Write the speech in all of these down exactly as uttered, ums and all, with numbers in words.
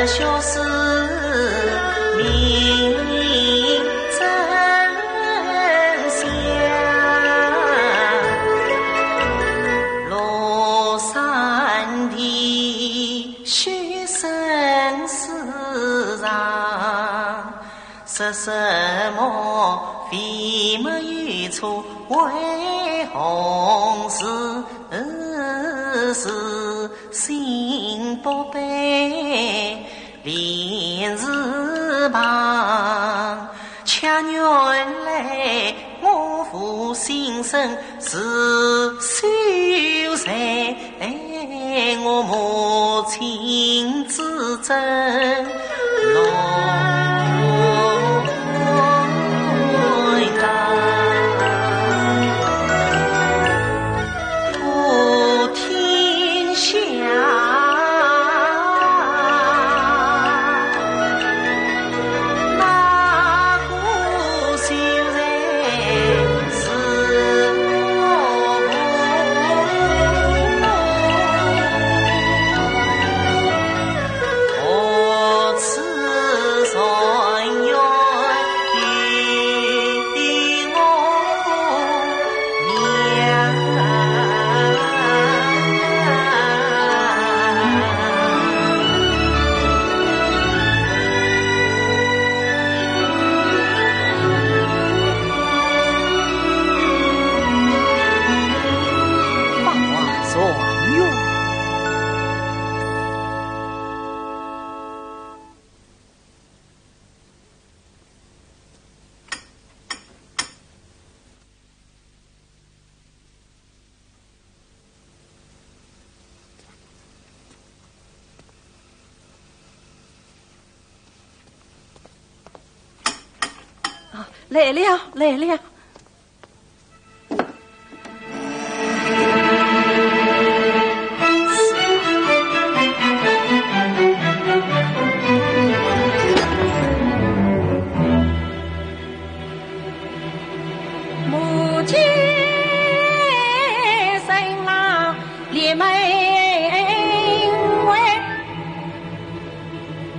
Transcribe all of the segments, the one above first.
学士名声响，乐山的学生时常，说什么飞没有错，为红事是 心不悲，连事旁。恰原来我父心生是秀才，我母亲之真。 普天下，哪个秀才是我父？何处传言？ 啊，来了，来了。 母亲生了烈妹为，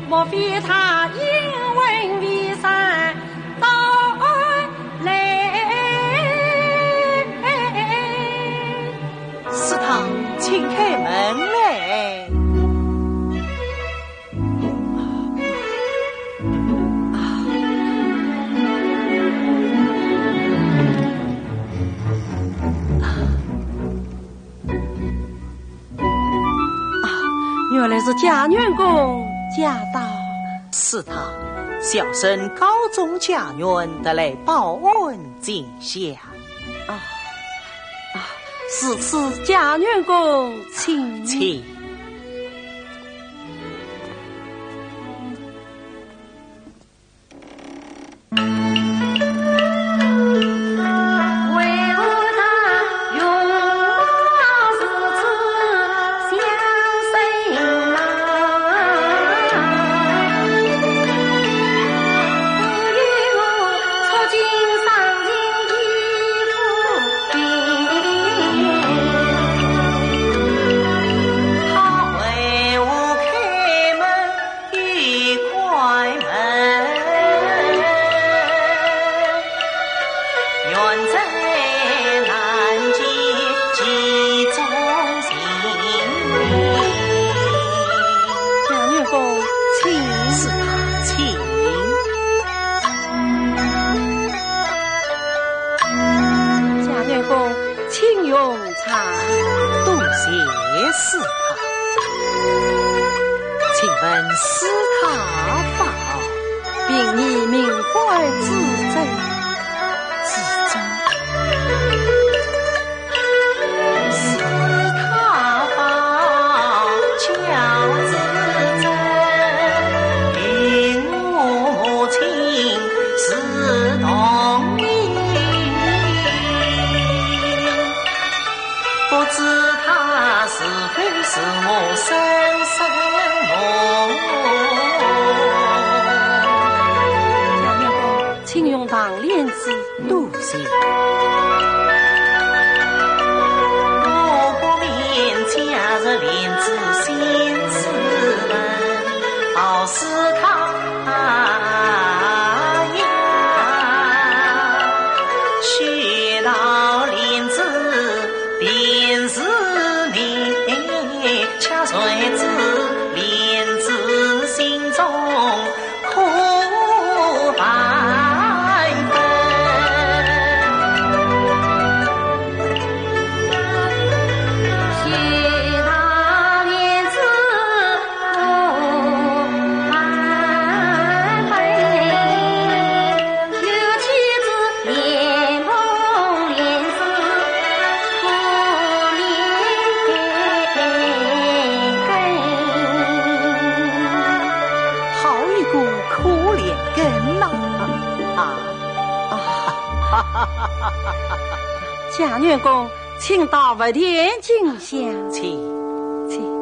莫非她因为为山遭来？是她，请开门来。 啊，原来是贾元公驾到。是她，小生高中甲元，特来报恩进香。啊，啊，是此，贾元公请。请。贾元公，请。是她，请。 贾元公，请用茶。多谢是她。请问是她否？并以名唤自尊，自尊。 是她吧，叫自尊，与我母亲是同名，不知她是否是我生身母。 请用长链子。多谢。是他呀，许道莲子便是你，恰谁知莲子心中苦万分。好一个可怜根呐！啊！啊！贾元公，请到佛殿进香。请。请。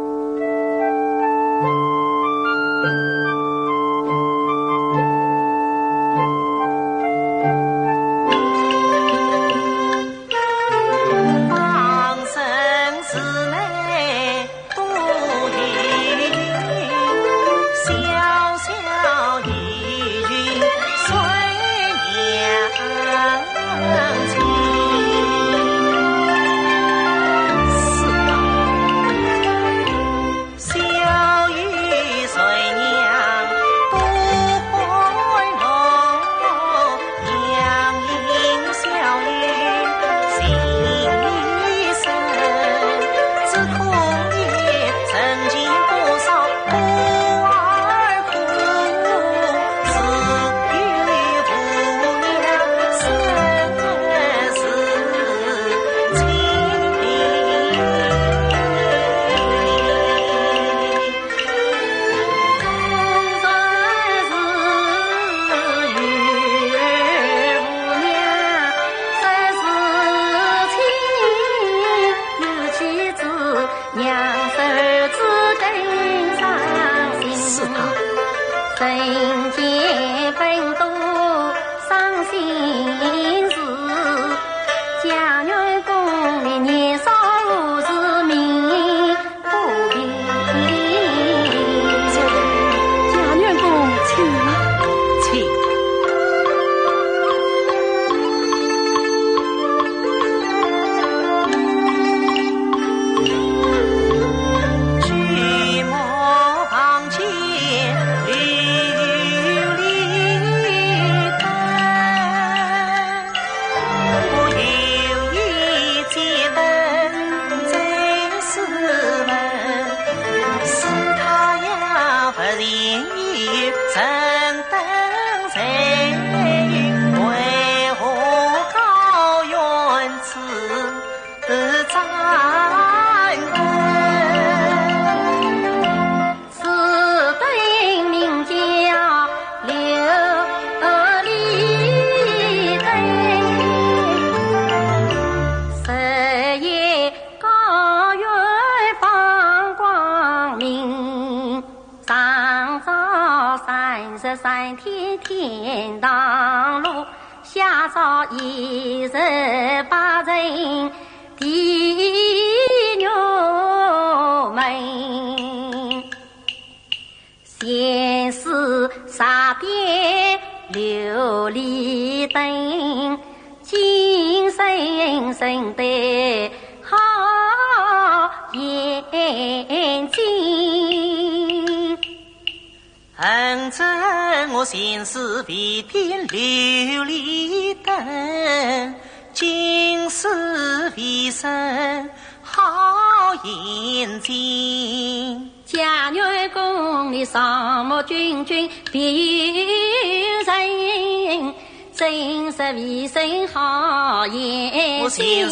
贾元公，你双目炯炯别有神，真是为神好眼睛。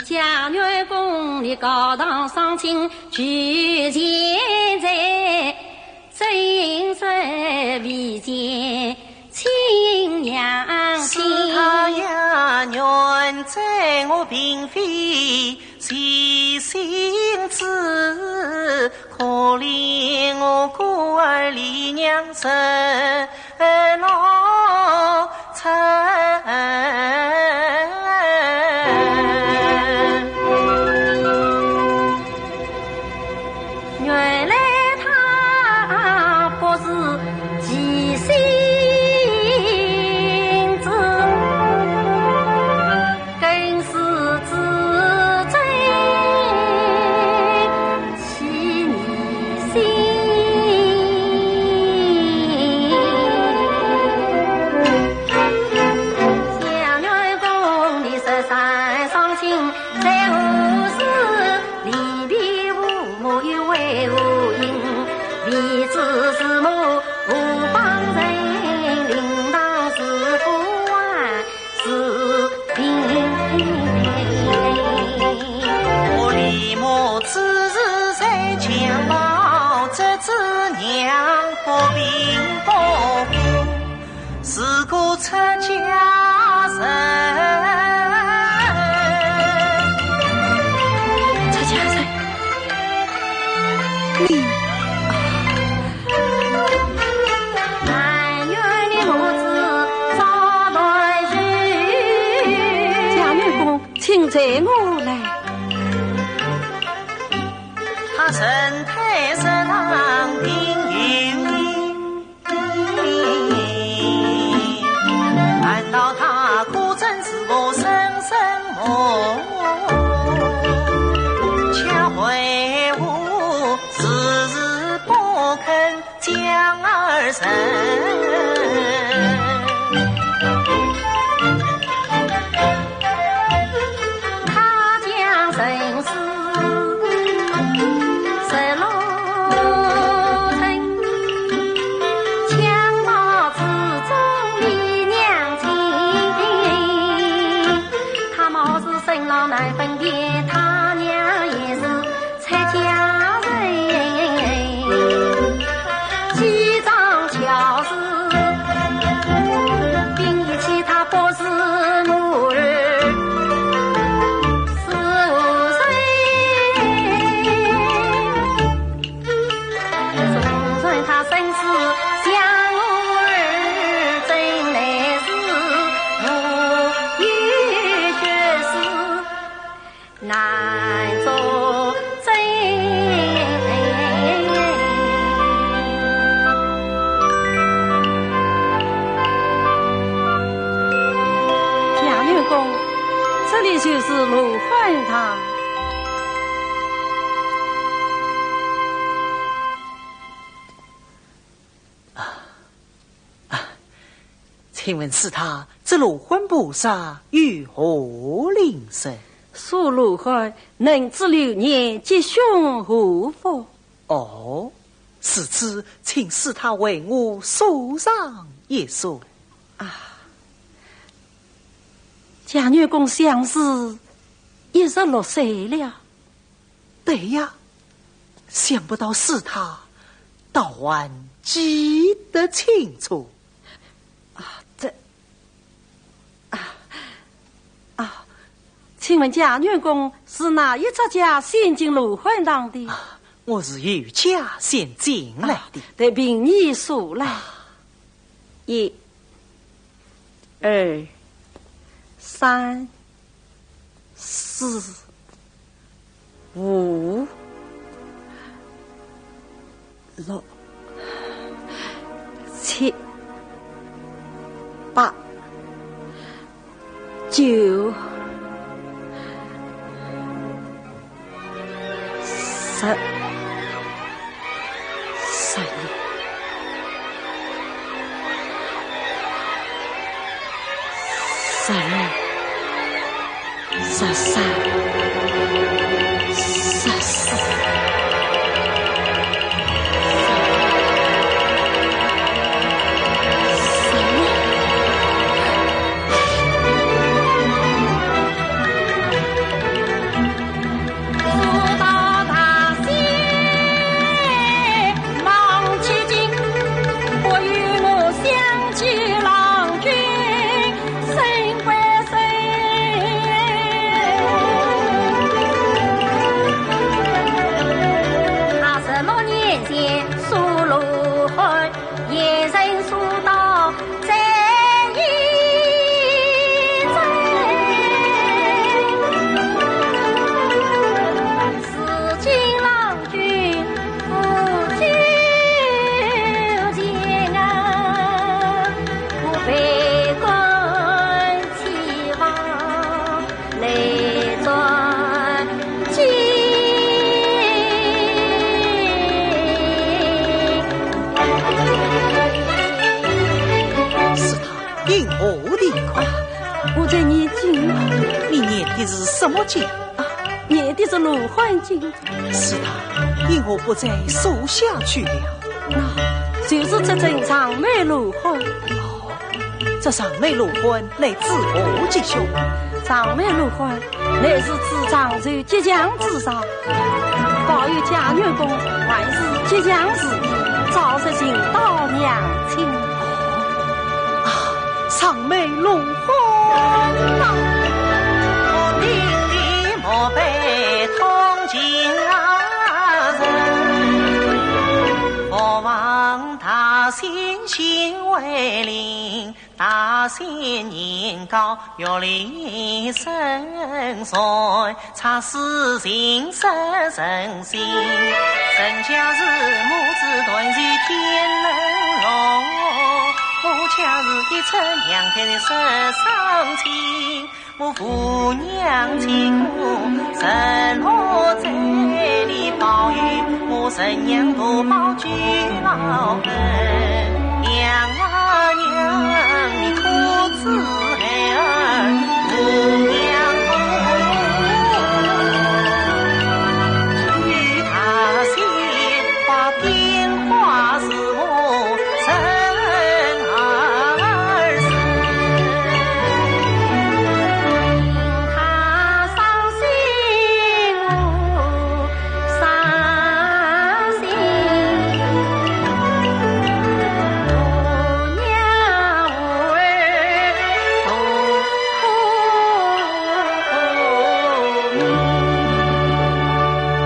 贾元公，你高堂上请，举前在， 真是未见亲娘亲。出家人，你……家奴公，请随我来。 家奴公，这里就是罗汉堂。 请问师太，这罗汉菩萨有何灵圣？说罗汉能治流年吉凶祸福。哦，如此，请师太为我说上一说。啊，家奴公想是一十六岁了。 对呀，想不到师太倒还记得清楚。啊，这……啊，啊，请问家奴公是哪一出家先进罗汉堂的？啊，我是有家先进来的。啊，待贫尼说来。啊。 一、二、三、四、五、六、七、八、 九、十、十一、十二、十三、十四。什么景？啊，念的是罗汉经。是的，因何不在树下去了？那就是这尊长眉罗汉。哦，这长眉罗汉乃指何吉凶？长眉罗汉乃是指长寿吉祥之兆，保佑家奴公万事吉祥如意，早日寻到娘亲。啊，长眉罗汉呐！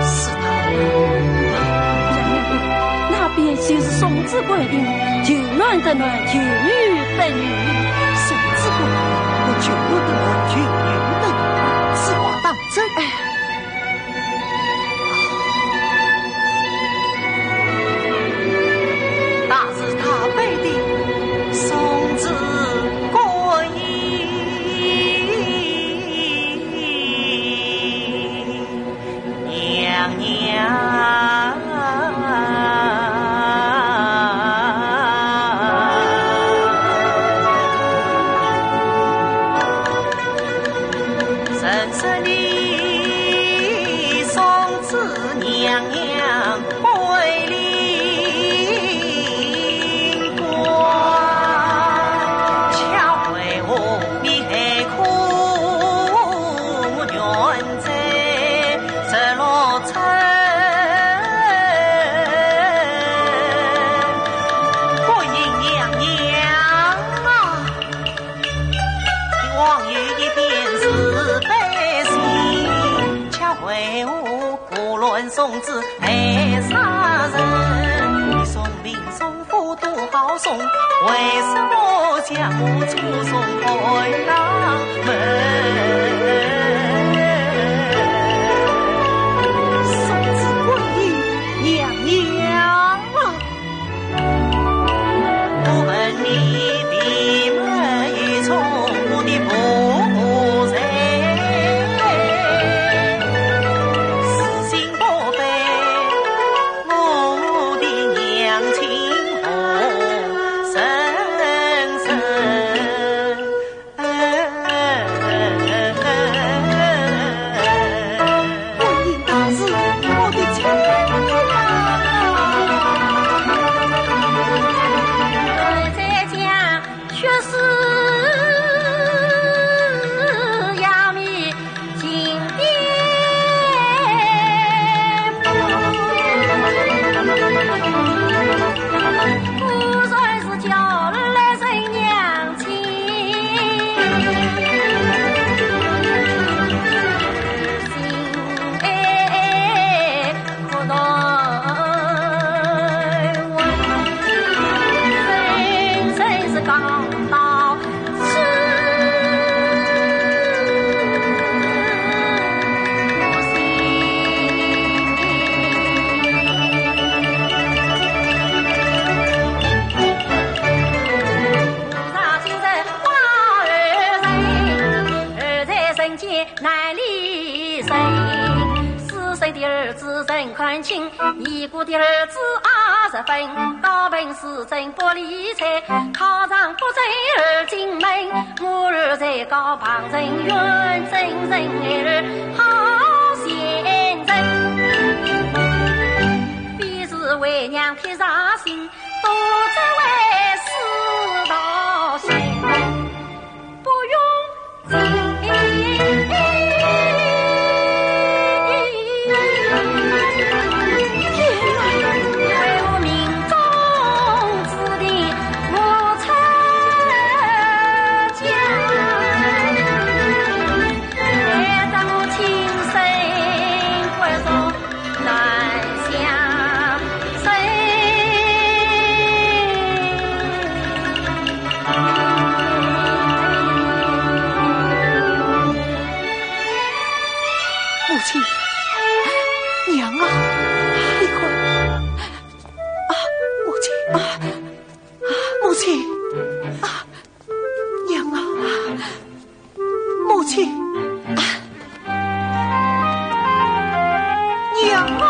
是的，那边就是送子观音，求男得男，求女得女。送子观音，求男得男，求女得女，此话当真？哎，大慈大悲的送子观音。 娘娘。送子观音，娘娘啊！十分，高朋四正不理睬，考上不正而进门，我儿在高旁人怨，真正儿好先生。非是为娘撇杀心，都只为世道心，不用 母亲，娘啊，你快，啊，母亲，啊，母亲，啊，娘啊，母亲，啊，娘啊。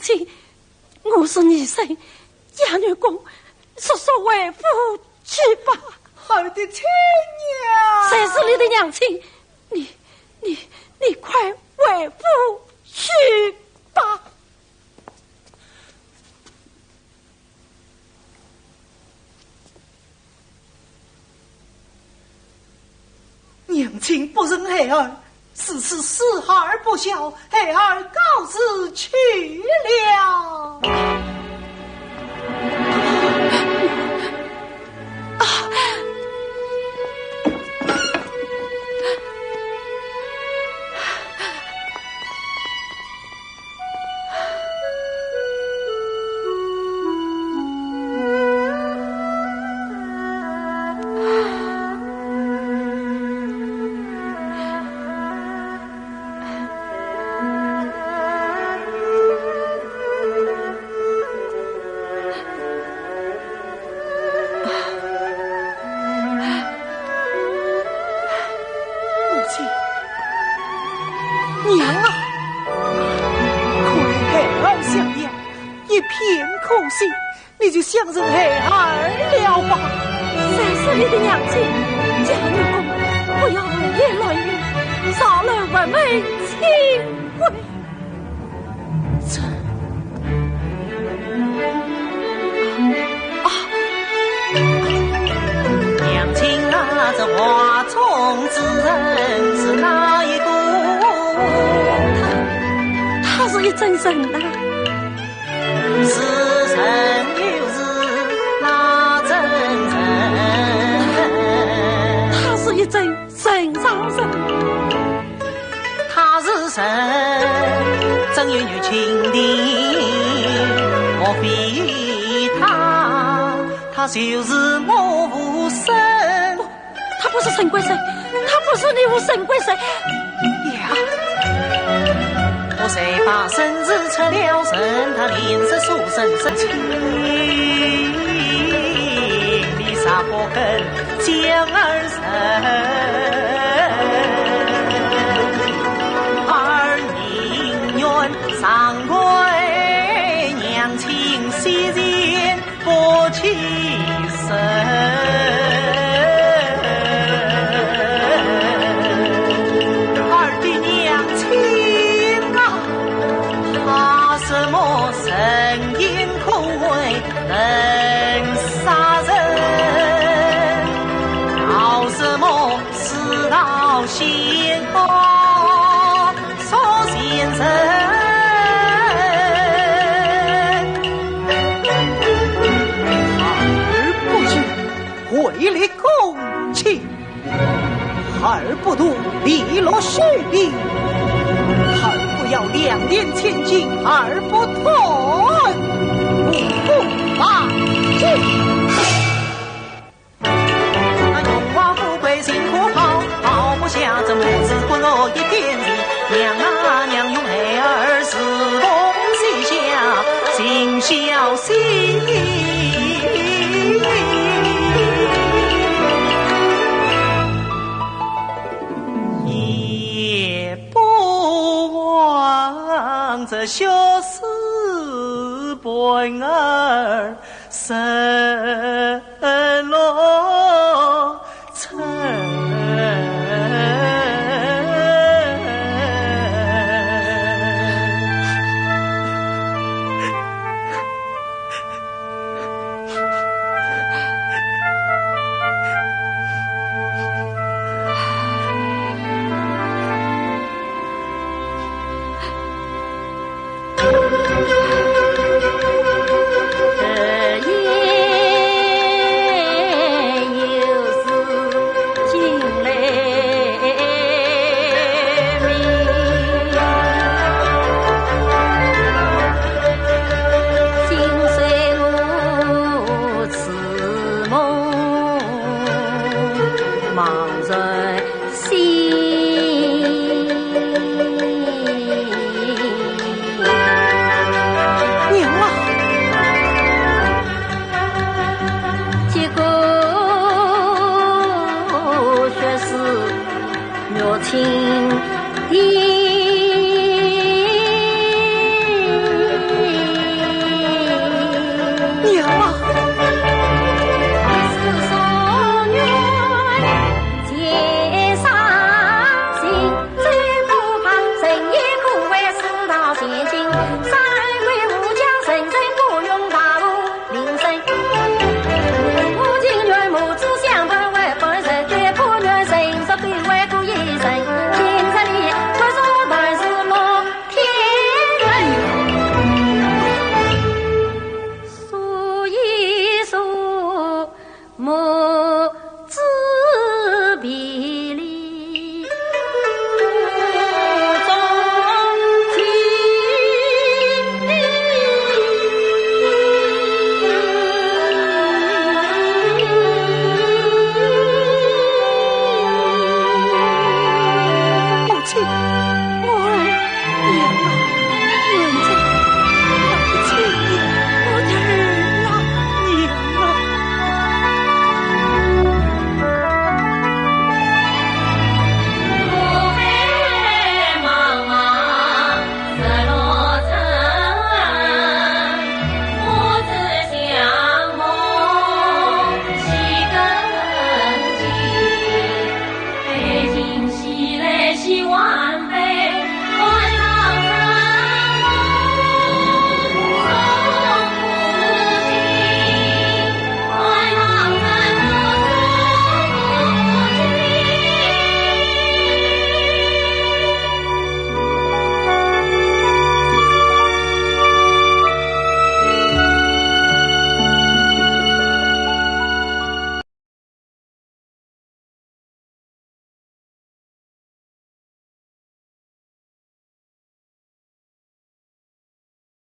亲，我是你生，杨元公，速速回府去吧。儿的亲娘。谁是你的娘亲？你，你，你快回府去吧。 娘亲不认孩儿，实是慈儿不孝，孩儿告辞去了。 母亲，娘啊，看孩儿相样，一片苦心，你就相认孩儿了吧。谁是你的娘亲？家有公，不要胡言乱语，少来问问清规。 这……啊，娘亲啊，这画中之人是哪一个？他，他是一尊神呐。是神又是哪尊神？他是一尊 神上身。他是神，怎有女亲的？莫非他，他就是我父身？不，他不是沈贵生，他不是你父沈贵生。呀！ 我谁把身子拆了，人他脸色书生生气，你啥不肯讲儿身？儿宁愿上跪，娘亲膝前 不起身。儿的娘亲啊，怕什么神仙可畏能杀人？闹什么世道险恶 说先生。儿不语，唯立公亲。儿不图利禄虚名，儿不要两年千金，儿不图五谷八斤。 荣华富贵尽可抛，抛不下这母子骨肉一点情。娘啊娘，容孩儿侍奉西夏，尽孝心。也不忘这学士伴儿身。